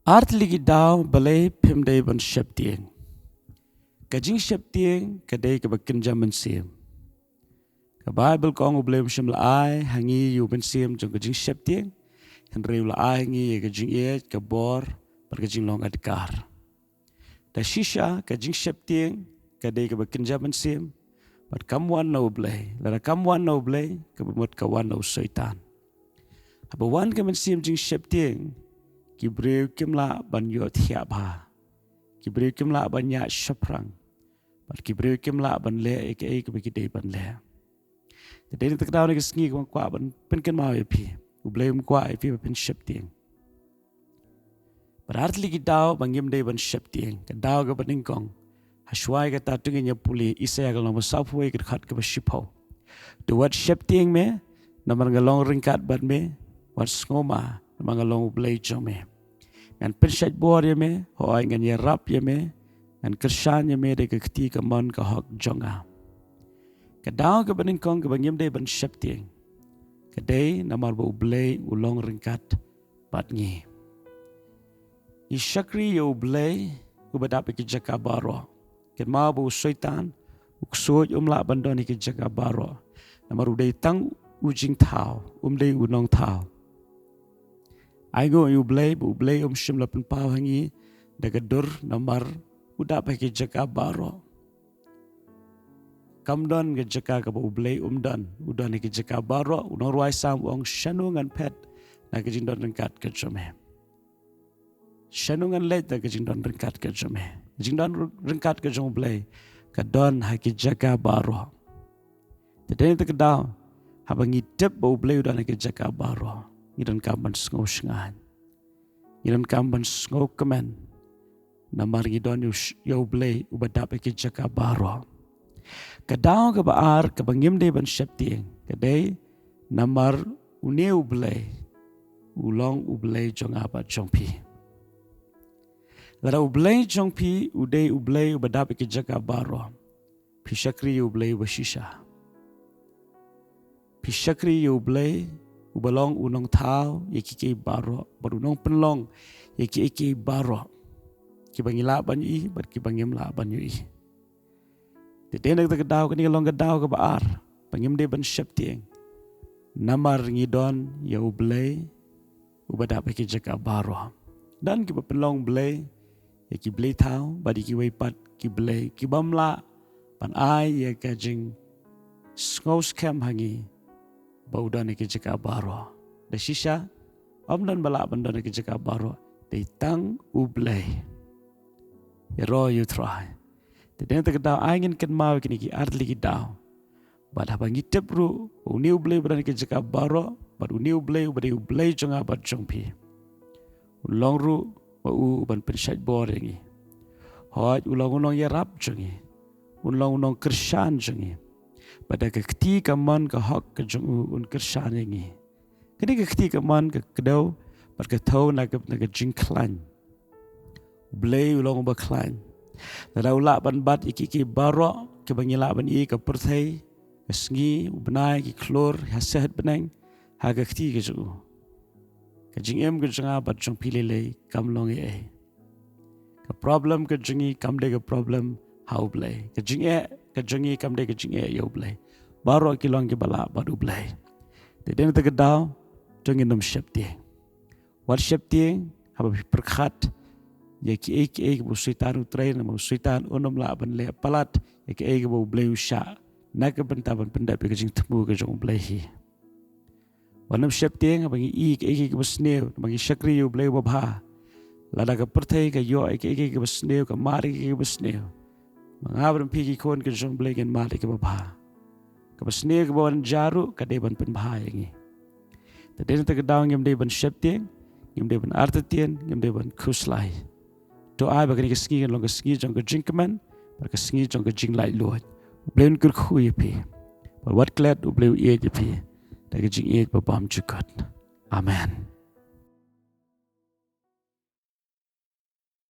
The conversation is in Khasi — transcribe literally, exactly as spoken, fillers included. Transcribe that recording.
Ar tylli ki daw balei phim dei ban sheptieng. Ka jingsheptieng ka dei kaba kynja mynsiem. Ka Baibl ka ong U Blei um shym la ai ha ngi ïa u mynsiem jong ka jingsheptieng, hynrei u la ai ha ngi ïa ka jingïeit, ka bor bad ka jinglong adkar. Da shisha ka jingsheptieng ka dei kaba kynja mynsiem, bad kam wan na U Blei. Lada kam wan na U Blei, kaba mut ka wan na u Soitan. Haba wan ka mynsiem jingsheptieng, ki briew kim lah ban ïohthiah bha. Ki briew kim lah ban ïaid shaphrang. Bad ki briew kim lah ban leh ïa kaei kaba ki dei ban leh. Te dei na kata ka daw, na ka sngi kaba nga kwah ban pynkynmaw ïa phi, U Blei um kwah ïa phi ba phin sheptieng. Bad ar tylli ki daw ba ngim dei ban sheptieng. Ka daw kaba nyngkong, ha shuwa ïa kata to ngin ïa pule Isaïah ka lynnong ba sawphew wei, ka dkhot kaba shiphew. To wat sheptieng me, namar nga long ryngkat bad me. Wat sngewma, namar nga long U Blei jong me. Ngan pynshait bor ïa me, hooid, ngan ïarap ïa me, ngan kyrshan ïa me da ka kti kamon ka hok jong nga. Ka daw kaba nyngkong kaba ngim dei ban sheptieng ka dei namar ba U Blei u long ryngkat bad ngi. Ngi shakri ïa U Blei uba dap ïa ki jaka baroh. Kynmaw ba u Soitan, u ksuid, um lah ban don ha ki jaka baroh. Namar u dei tang u jingthaw, um dei u nongthaw. Ai nguh ïa U Blei ba U Blei um shym la pynpaw ha ngi da ka dur, namar u dap ha ki jaka baroh. Kam don ka jaka kaba U Blei um don. U don ha ki jaka baroh. U nongrwai Salm u ong, shano ngan phet na ka jingdon ryngkat ka jong me? Shano ngan leit na ka jingdon ryngkat ka jong me? Ka jingdon ryngkat ka jong U Blei ka don ha ki jaka baroh. Te dei na kata ka daw, haba ngi tip ba U Blei u don ha ki jaka baroh, ngi donkam ban sngew shngaiñ. Ngi donkam ban sngew kmen. Namar ngi don ïa u sh-, ïa U Blei uba dap ha ki jaka baroh. Ka daw kaba ar kaba ngim dei ban sheptieng ka dei namar une U Blei u long U Blei jong nga bad jong phi. Lada U Blei jong phi u dei U Blei uba dap ha ki jaka baroh, phi shakri ïa U Blei uba shisha. Phi shakri ïa U Blei uba long u nongthaw ïa kiei kiei baroh, bad u nongpynlong ïa kiei kiei baroh, kiba ngi lah ban ïohi bad kiba ngim lah ban ïohi. Te dei na kata ka daw, kane ka long ka daw kaba ar ba ngim dei ban sheptieng. Namar ngi don ïa U Blei uba dap ha ki jaka baroh. Don kiba pynlong blei ïa ki blei thaw bad ïa kiwei pat ki blei, ki bym lah ban ai ïa ka jingsngew skhem ha ngi ba u don ha ki jaka baroh. Da shisha, ym don ba lah ban don ha ki jaka baroh. Dei tang U Blei. Ïaroh ïa U Trai. Te dei na kata ka daw, ai ngin kynmaw ïa kine ki ar tylli ki daw. Bad haba ngi tip ruh ba une U Blei uba don ha ki jaka baroh, bad une U Blei uba dei U Blei jong nga bad jong phi, un long ruh ma u uban pynshait bor ïa ngi. Hooid, u long u nongïarap jong ngi, un long u nongkyrshan jong ngi. Bad da ka kti kamon ka hok ka jong u un kyrshan ïa ngi. Kane ka kti kamon ka kdew bad ka thew na ka, na ka jingkhlaiñ. U Blei u long uba khlaiñ. Lada u lah ban bat ïa kiei kiei baroh kiba ngi lah ban ïohi, ka pyrthei, ka sngi, u bnai, ki khlur, ha sahit bneng, ha ka kti ka jong u, ka jingim ka jong nga bad jong phi lei lei kam long ei ei. Ka problem ka jong ngi kam dei ka problem ha U Blei. Ka jingeh ka jong ngi kam dei ka jingeh ïa U Blei. Baroh ki long kiba lah bad U Blei. Te dei na kata ka daw, to ngin ym sheptieng. Wat sheptieng haba phi pyrkhat ïa kiei kiei kaba u Soitan u trei, namar u Soitan un ym lah ban leh palat ïa kiei kaba U Blei u shah na ka bynta ban pyndep ïa ka jingthmu ka jong U Blei hi. Wat nym sheptieng haba ngi ïohi ïa kiei kiei kiba sniew, namar ngi shakri ïa U Blei uba bha. Lada ka pyrthei ka ïoh ïa kiei kiei kiba sniew, ka mad ïa kiei kiei kiba sniew, ma nga bad ma phi ki khun ka jong U Blei ngin mad ïa kiba bha. Kaba sniew kaba wan jia ruh ka dei ban pynbha ïa ngi. Te dei na kata ka daw, ngim dei ban sheptieng, ngim dei ban artatien, ngim dei ban khuslai. To ai ba kane ka sngi kan long ka sngi jong ka jingkmen bad ka sngi jong ka jinglaitluid. U Blei un kyrkhu ïa phi. Bad wat klet, U Blei u ïeit ïa phi da ka jingïeit ba bymjukut. Amen.